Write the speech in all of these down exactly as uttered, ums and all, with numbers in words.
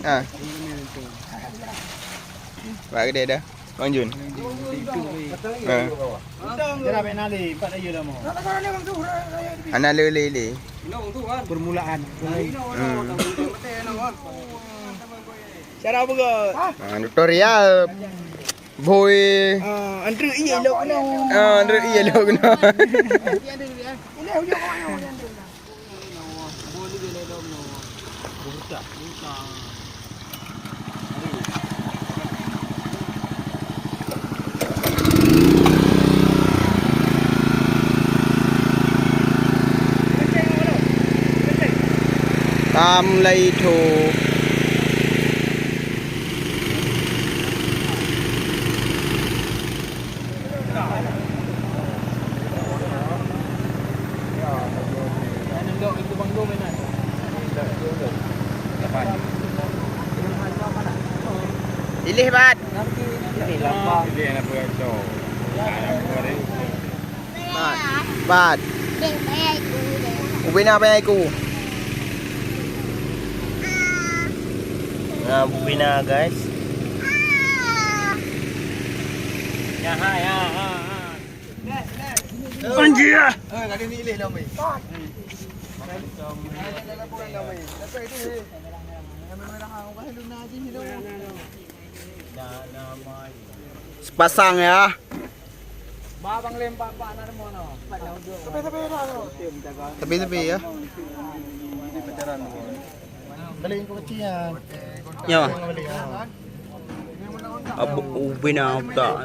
Ha. Bak keudè dah. Bang Jun. Ha. Hana le, le, le. Permulaan. Hmm. Cara apa, guys? Ha, tutorial. Boy. Ah, Andre iya lo kena. Ah, Andre iya lo kena. Tam lai tho. Pilih, Bat. Bat. Bat. Ubena apa yang aku? Nah, Ubena, guys. Ya, ha, ya, ha, ha. Anjir. Sepasang ya. Tepi-tepi ya. Ya. Abu ubin apa tak?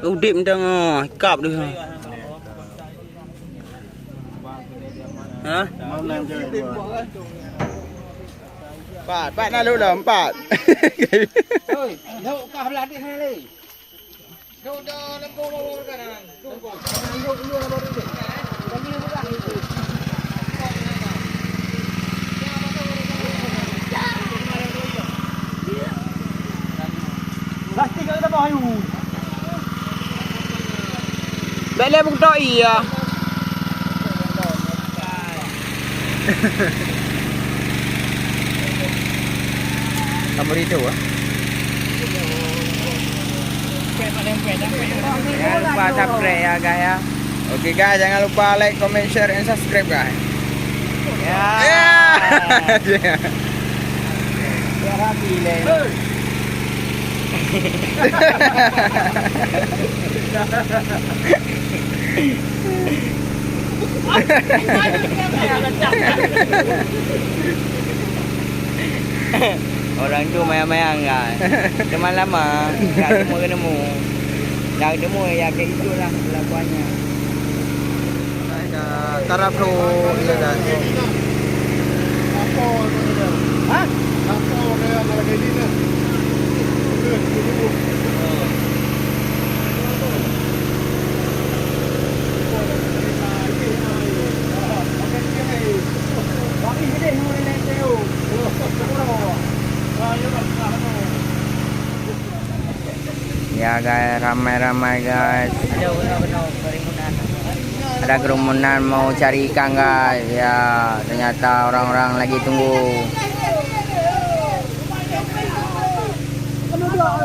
Udip mantong, oh, ikap dia. Ha? Empat, empat na lôn lah, empat. Oi, dok kah belah deh hai leh. Dok dah lengkong bawa kanan. Plastik kat tepi ayu. Bèk lé bukto iya. Kamu rindu ah? Jangan lupa subscribe ya guys ya. Oke guys, jangan lupa like, comment, share, and subscribe guys. Ya. Ya. Orang tu mayang-mayang kan. Teman lama, tak ketemu, ketemu. Dah ketemu ya, kayak itulah kelakuannya. Taraf tu, ya kan. Ha? Ya guys, ramai-ramai guys. Ada kerumunan mau cari ikan guys. Ya, ternyata orang-orang lagi tunggu.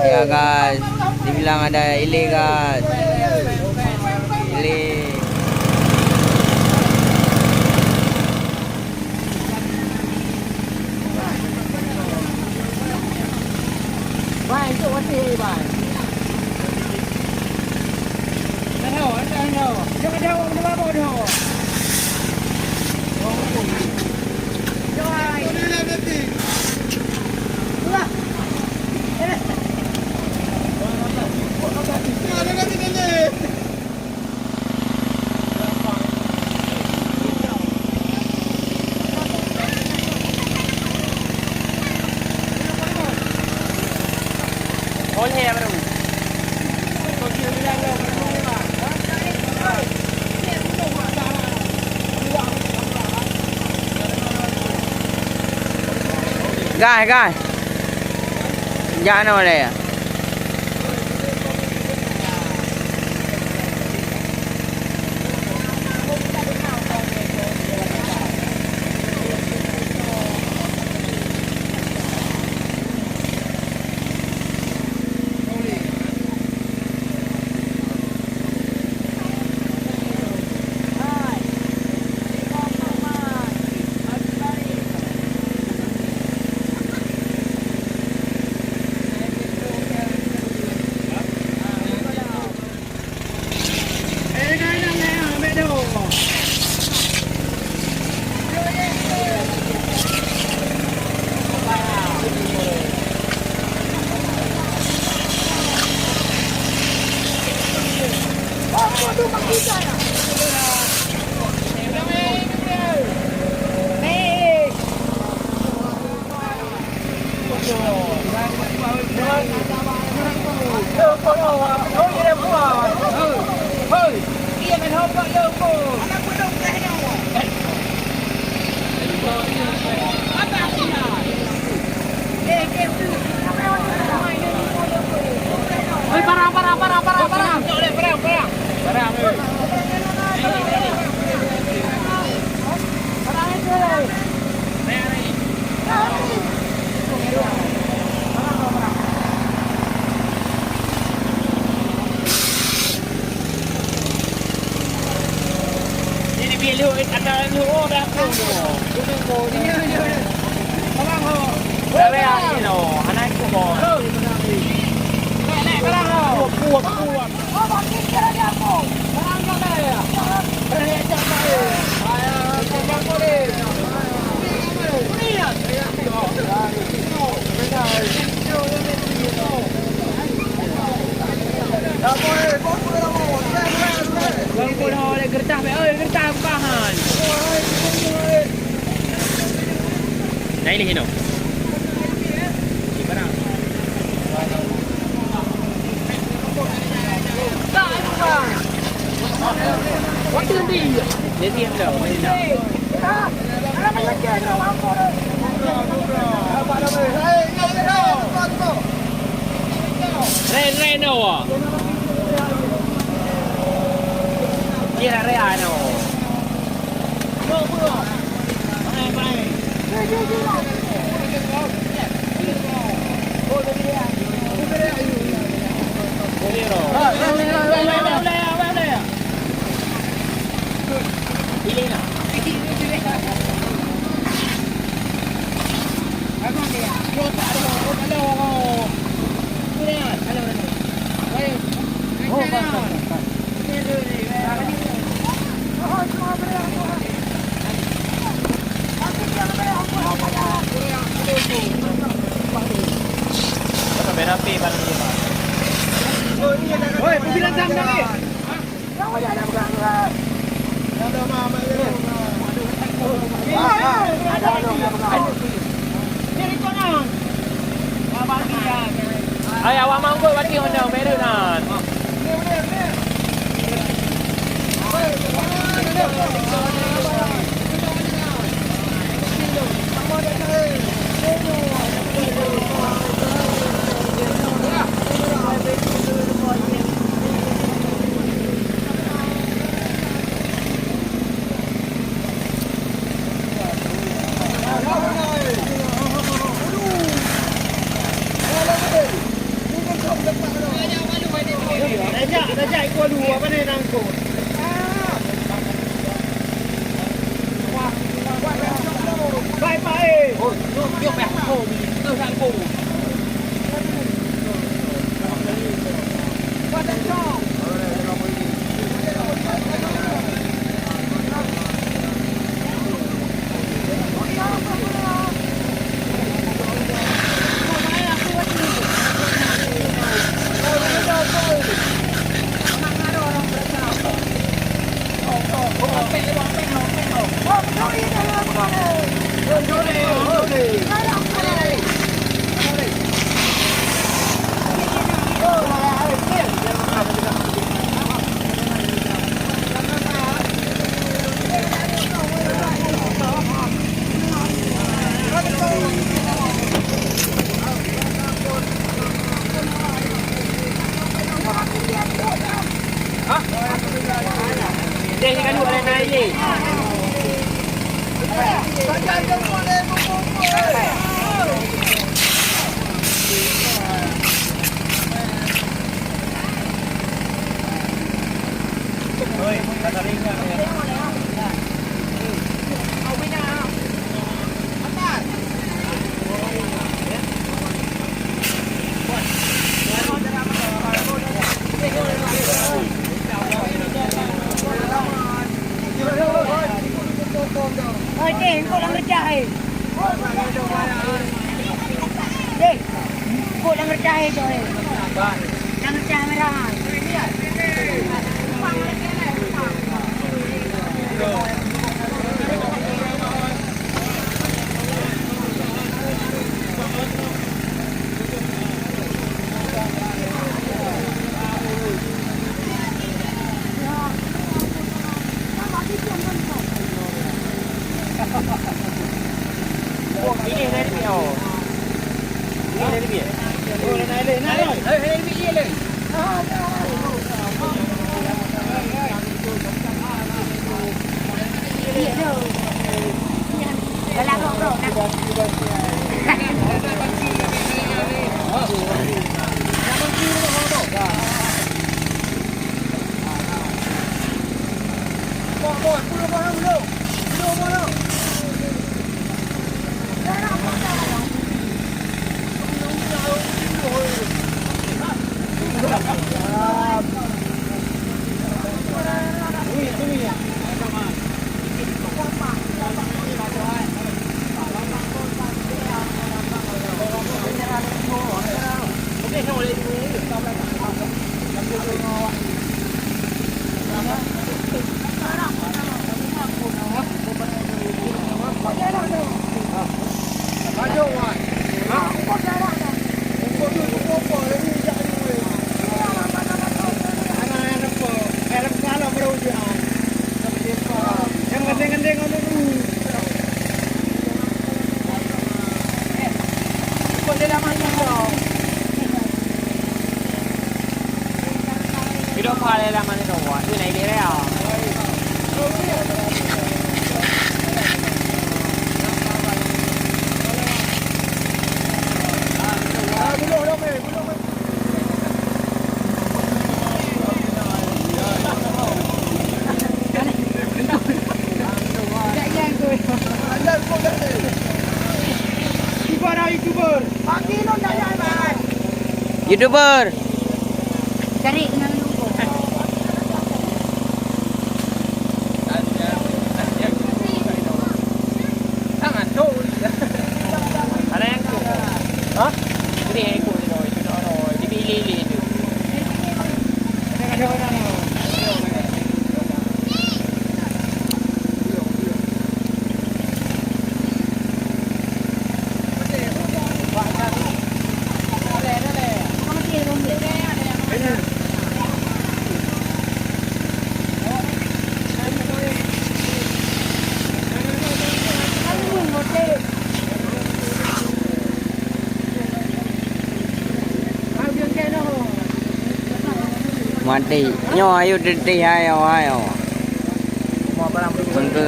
Ya guys, dibilang ada ile guys. Ile. Gai, gai. Jak na lé. Geureudah, oi, geureudah bukahan. Nah, ini hino. Jadi, Ren, ren, no. Dia dah ren, no. Woi, pimpinan sam tadi. Hai, awak manggoi bati honda merah nan. Oi, deh, engkau lam rejah, eh. Deh, engkau lam rejah, eh, tu, eh. Lam rejah merah. YouTuber. Cari kenal dulu. Ada yang ikut. Hah? Ini yang ikut tu, tu nak orang. Dia pilih-pilih tu. Mati. Nyoe ayo teuntèe ayo, ayo. Sangka.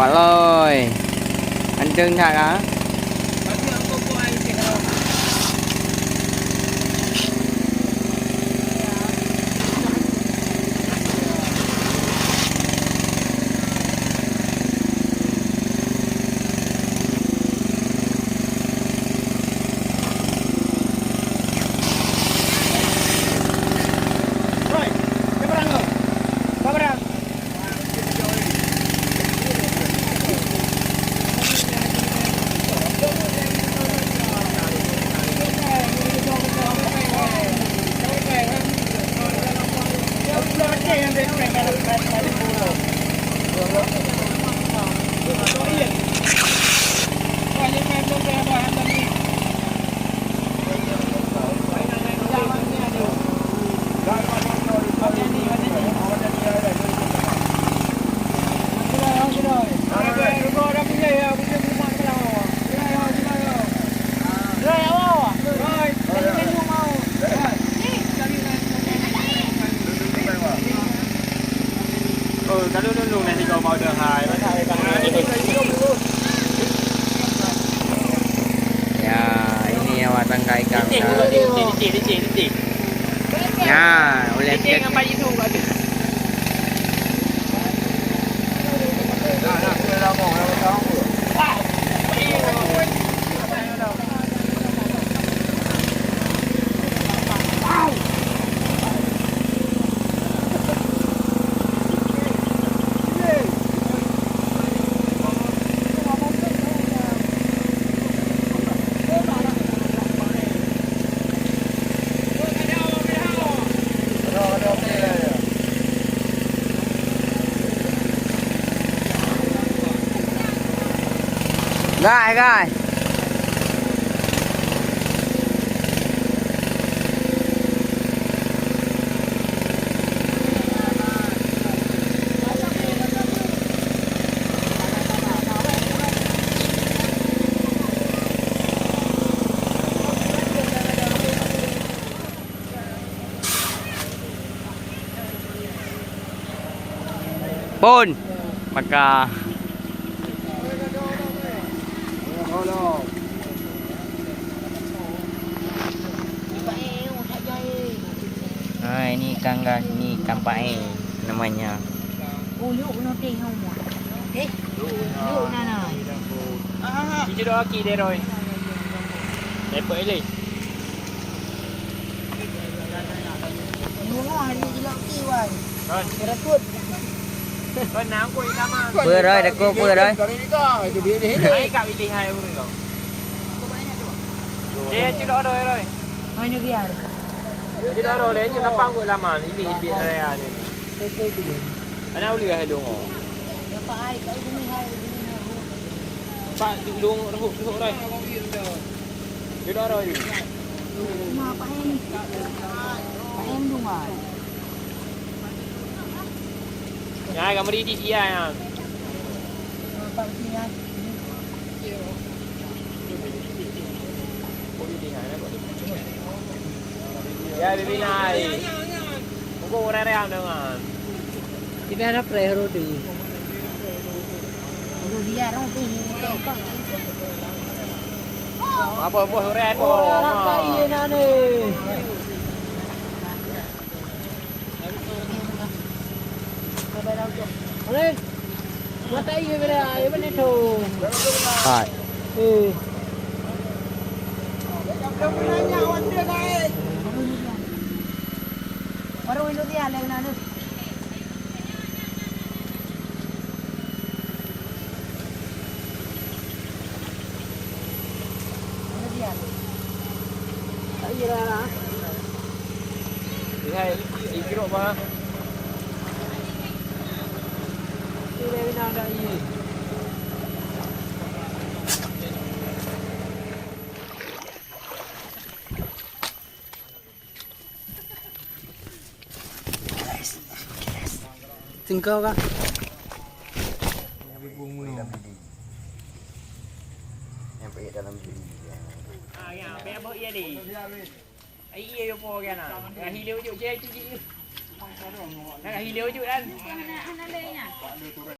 Waloi. Anteung that, ha? Oh, kalau nunung nanti kau mau dengar. Ya, ini awak tangkai ikan. Licin, licin, licin, licin, licin. Ya, oleh licin dengan bayi tu kat tu. Gai, gai. Pon. Maka. Ah, ini ikan, guys, ini ikan pae namanya. Oh, yuk, nanti yang mau. Eh, yuk, nana. Cuci doa ki, Leroy. Lepas ini. Nyoe hari jilak kiwan. Kan. Beureutot. Kan nangkoi sama. Beureutot, dekok beureutot. Hai kak pilih hai urang kau. Dia tidak ada, Roy. Hanya biar. Tidak ada, dia cuma panggut lama. Ini, ini raya ni. Hana ulèe hai lôn. Pak lôn reuhôk, reuhôk rai. Jeuet rai. Nyan ka meuri di dia nyan. Ya, bibi nai. Buku urang-urang dengan. Bibi ada preh roti. Apa buah urang tu? Oh, apa iya nani? Aleh, mata iya bela, iya bela tu. Hai. Eh. Baru Indonesia ada kena tu. Tingkau kah? Nyampe dalam diri. Ah, ya, payah bak iya deh. Ai iya yo po kan. Dah hilang ujuk je itu je. Dah hilang ujuk kan.